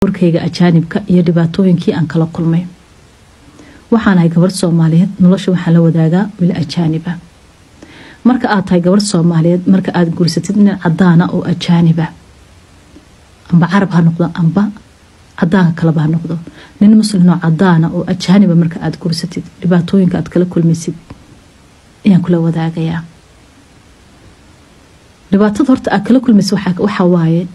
Warkayga ajaanibka iyo dhibaatooyinkii aan kala kulmay. Waxaan ahay gabadh Soomaaliyeed, nolosha waxaan la wadaagaa wiil ajaaniba. Marka aad tahay gabadh Soomaaliyeed, marka aad guursatid nin cadaana oo ajaaniba, amba Carab ha noqdo amba cadaanka kaleba ha noqdo, nin Muslim oo cadaana oo ajaaniba marka aad guursatid, dhibaatooyinka aad kala kulmaysid ayaan kula wadaagayaa. Dhibaatada horta aad kala kulmaysid waxaa waaye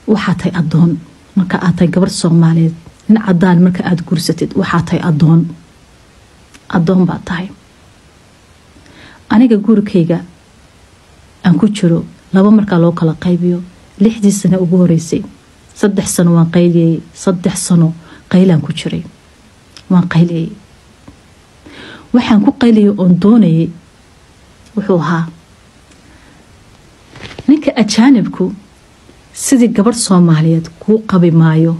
waxaa tahay adoon. Marka aad tahay gabarh Soomaaliyeed, nin cadaan marka aad guursatid, waxaa tahay adoon, adoon baa tahay. Aniga guurkayga aan ku jiro laba markaa loo kala qaybiyo, 6dii sano ugu horeysay 3 sano waan qayliyey. 3 sano qaylaan ku jiray, waan qayliyey. Waxaan ku qayliyay oon doonayay wuxuu ahaa ninka ajaanibku sidii gabadh Soomaaliyeed kuu qabi maayo,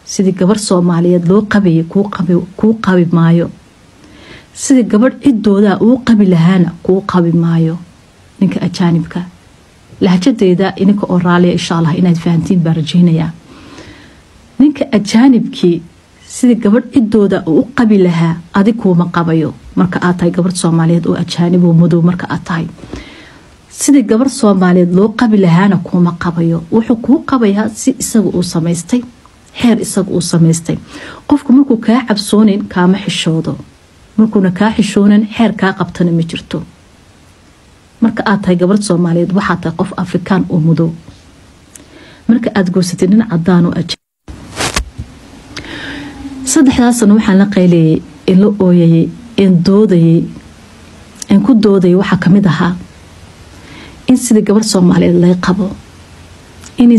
sidii gabadh Soomaaliyeed loo qabayay kuu qabi maayo, sidii gabadh ciddoodaa uu qabi lahaana kuu qabi maayo ninka ajaanibka. Lahjadeeda ininka oo raaliya, insha Allah inaad fahantiin baa rajaynayaa. Ninka ajaanibkii sidii gabadh ciddooda uu u qabi lahaa adig kuuma qabayo. Marka aad tahay gabadh Soomaaliyeed oo ajaanib oo madow marka aad tahay, sidii gabadh Soomaaliyeed loo qabi lahaana kuuma qabayo. Wuxuu kuu qabayaa si isaga uu samaystay, xeer isaga uu samaystay. Qofku markuu kaa cabsoonayn kaama xishoodo, markuuna kaa xishoonayn xeer kaa qabtana ma jirto. Marka aad tahay gabadh Soomaaliyeed, waxaa tahay qof Afrikaan oo madow. Marka aad guursatid nin cadaan oo 3daas sano waxaan la qaylayay, in la ooyayay, in doodayay, in ku doodayay waxaa kamid ahaa in sidii gabadh Soomaaliyeed lay qabo, in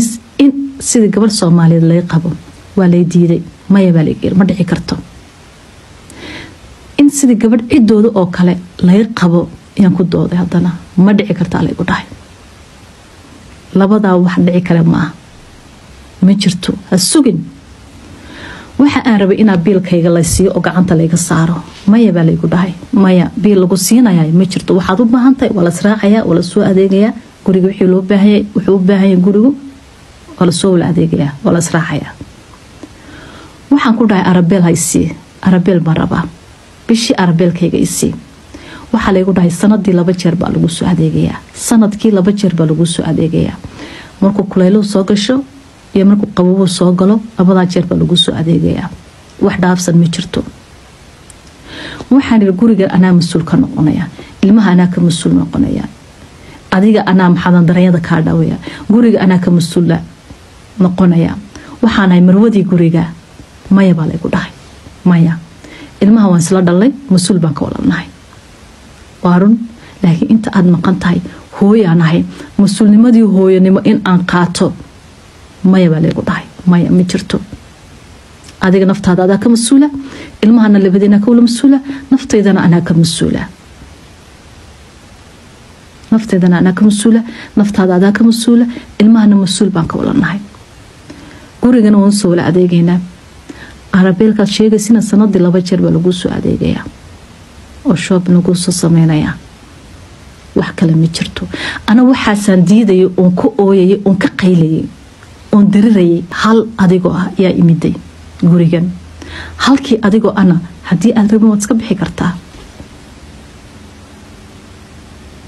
sidii gabadh Soomaaliyeed lay qabo. Waa lay diiday, maya baa layiri, ma dhici karto. In sidii gabadh ciddooda oo kale lay qabo ayaan ku dooday, haddana ma dhici kartaa laygu dhahay. Labadaa wax dhici kale ma ah, ma jirto, ha sugin. Waxa aan rabay inaa biilkayga la siiyo oo gacanta layga saaro, maya baa laygu dhahay, maya, biil lagu siinayaa ma jirto. Waxaad u baahantahay waa lasraacayaa, waa lasoo adeegayaa guriga. Wixii loo baahanyay, wuxuu u baahanyay gurigu, waa lasoo wala adeegayaa, waa lasraacayaa. Waxaan ku dhahay arabeel ha isii, arabeel baan rabaa, bishii arabeelkayga isii. Waxaa laygu dhahay sanadii 2 jeer baa lagu soo adeegayaa, sanadkii 2 jeer baa lagu soo adeegayaa, markuu kulayluhu soo gasho iyo markuu qabowuu soo galo, labadaa jeer baa lagu soo adeegayaa, wax dhaafsan ma jirto. Waxaan ihi guriga anaa mas-uul ka noqonaya, ilmaha anaa ka mas-uul noqonaya, adiga anaa maxadan daranyada kaa dhawaya, guriga anaa ka mas-uula noqonaya, waxaanahay marwadii guriga. Maya baa laygu dhahay, maya, ilmaha waan isla dhalay, mas-uul baan ka walanahay, waa run, laakiin inta aada maqan tahay hooyaan ahay, mas-uulnimadii hooyanimo in aan qaato. Maya baa laygu dhahay, maya, ma jirto. Adiga naftaada adaa ka mas-uula, ilmahana labadeena ka wala mas-uula, naftaydana anaa ka mas-uula, naftaydana anaa ka mas-uula, naftaada adaa ka mas-uula, ilmahana mas-uul baan ka walanahay, gurigana waan soo wala adeegaynaa. Arabeelkaad sheegaysina sanadii 2 jeer baa laguu soo adeegayaa oo shoob laguu soo sameynayaa, wax kale ma jirto. Ana waxaasaan diidayay oon ku ooyayay oon ka qaylayay oon darirayay. Hal adigoo ah ayaa imiday gurigan, halkii adigoo ana haddii aad rabin waad iska bixi kartaa.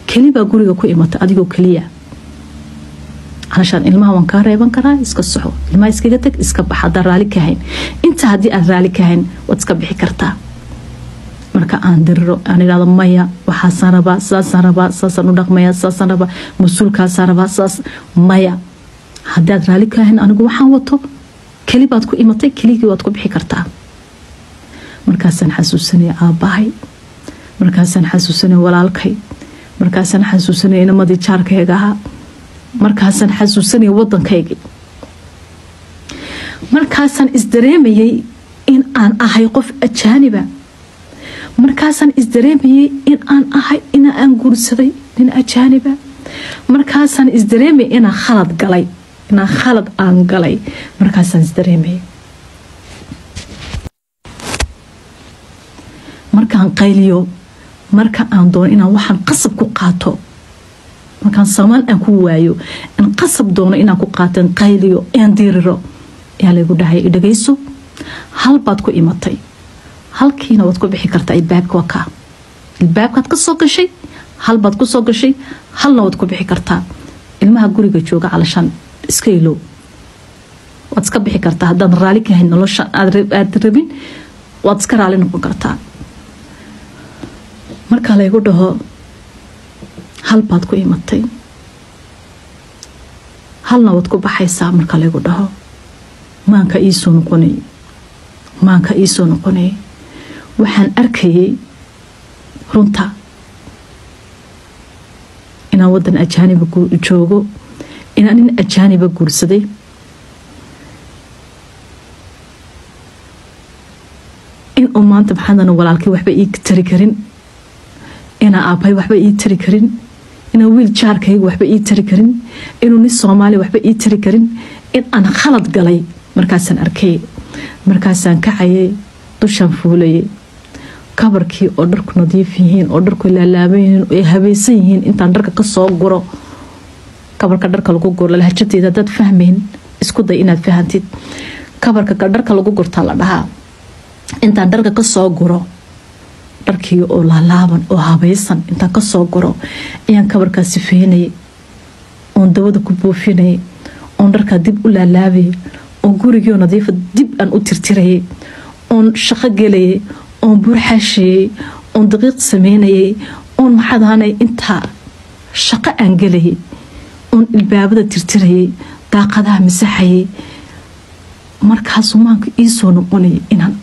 Kelibaa guriga ku imata adigoo keliya, calashaan ilmaha waan kaa reeban karaa, iska soxo, ilmaha iskaga tag, iska bax haddaan raali ka hayn inta. Haddii aad raali ka hayn waad iska bixi kartaa. Marka aan diriro, aan idhahdo maya, waxaasaan rabaa, sidaasaan rabaa, sidaasaan u dhaqmaya, sidaasaan rabaa, mas-uulkaasaan rabaa, sidaas, maya, haddii aad raali ka hayn anigu waxaan wato, keli baad ku imatay, keligii waad ku bixi kartaa. Markaasaan xasuusanaya aabbahay, markaasaan xasuusanaya walaalkay, markaasaan xasuusanaya inamadii jaarkayga ahaa, markaasaan xasuusanaya wadankaygii, markaasaan isdareemayay in aan ahay qof ajaaniba, markaasaan isdareemayay in aan ahay in aan guursaday nin ajaaniba, markaasaan isdareemayay inaan khalad galay, inaan khalad aan galay markaasaan isdareemayay. Markaan qayliyo, marka aan doono inaan waxaan qasab ku qaato, markaan samaan aan ku waayo in qasab doono inaan ku qaato, in qayliyo, aan diriro. Ayaa laygu dhahay, "Dhagayso, hal baad ku imatay, halkiina waad ku bixi kartaa. Ilbaabka waa kaa, ilbaabkaad ka soo gashay, hal baad ku soo gashay, halna waad ku bixi kartaa. Ilmaha guriga jooga calashaan iska ilow, waad iska bixi kartaa. Haddaad raali ka hayn nolosha aad rabin, waad iska raali noqon kartaa." Markaa laygu dhaho, "Hal baad ku imatay, halna waad ku baxaysaa," marka laygu dhaho, maanka iisoo noqonay, maanka iisoo noqonay. Waxaan arkayay runta inaan wadan ajaaniba joogo, inaan nin ajaaniba guursaday, inuu maanta maxaadana walaalkay waxba ii tari karin, inaa aabbahay waxba ii tari karin, inaan wiil jaarkayga waxba ii tari karin, inuu nin Soomaaliya waxba ii tari karin, in aan khalad galay. Markaasaan arkay, markaasaan kacayay, dushaan fuulayay kabarkii oo dharku nadiif yihiin, oo dharku laalaaban yihiin, oo ay habaysan yihiin. Intaan dharka kasoo guro kabarka dharka lagu guro, lahjadeeda haddaad fahmayn, isku day inaad fahantid, kabarka dharka lagu gurtaa la dhahaa. Intaan dharka kasoo guro, dharkii oo laalaaban oo habaysan intaan kasoo guro, ayaan kabarkaa sifeynayay, oon dawada ku buufinayay, oon dharkaa dib u laalaabayay, oon gurigii oo nadiifa dib aan u tirtirayay, oon shaqo gelayay, oon burxaashayay, oon daqiiq sameynayay, oon maxaad ahaanay intaa shaqo aan gelayay, oon ilbaabada tirtirayay, daaqadaha masaxayay. Markaasuu maanka iisoo noqonayay inaan